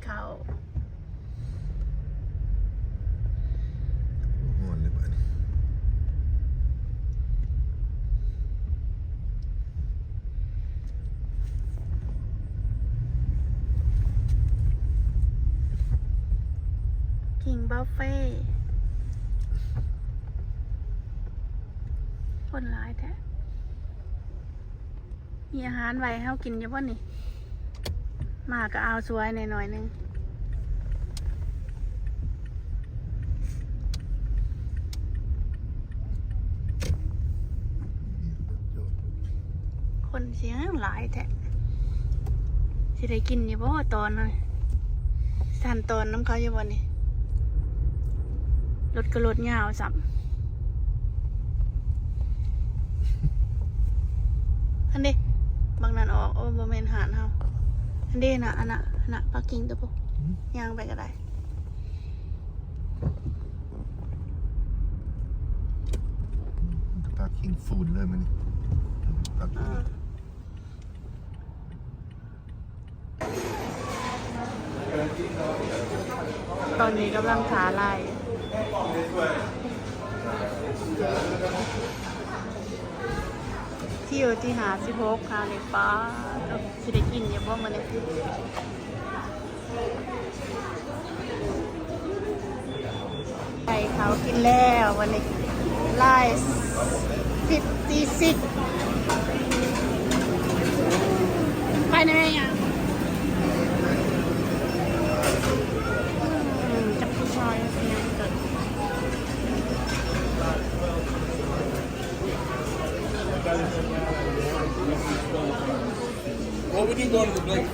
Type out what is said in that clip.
ເຂົ້າ ຮ້ອນເລີຍບາດນີ້ ກິນບຸບເຟ ຄົນຫຼາຍແທ້. ມີອາຫານໄວ້ໃຫ້ເຮົາກິນຢູ່ບໍ່ນີ້? ມາກໍເອົາສວຍແດ່ໜ້ອຍໜຶ່ງ. ຄົນຊິຫຍັງຫຼາຍແທ້? ຊິໄດ້ກິນຢູ່ບໍ່ຕອນນັ້ນ? ທັນຕອນນຳເຂົາຢູ່ບໍ່ນີ້? ລົດກໍລົດຍາວຊ້ຳ. ຫັ້ນເດ້ ບັກນັ້ນອອກ. ໂອ້ ບໍ່ແມ່ນຮ້ານເຮົາ. ຫັ້ນເດ້ນະ ອັນນະ ອັນນະ ປາກິ້ງຕົວພຸ້ນ. ຫືມ? ຍ່າງໄປກໍໄດ້. ປາກິ້ງຟູນເລີຍມື້ນີ້ ປາກິ້ງ. ເອີ ຕອນນີ້ກຳລັງຖ້າລາຍ ຄິວທີຫ້າສິບຫົກ ຫານີ້ ປາດ ຊິໄດ້ກິນຢູ່ບໍ່ມື້ນີ້? ໄດ້ເຂົ້າກິນແລ້ວ ວັນນີ້ ລາຍ fifty six ໄປແນ່ຫຍັງ ອືມ ຈັກຜູ້ຊາຍຫຍັງກັນ. What would you want in the blink?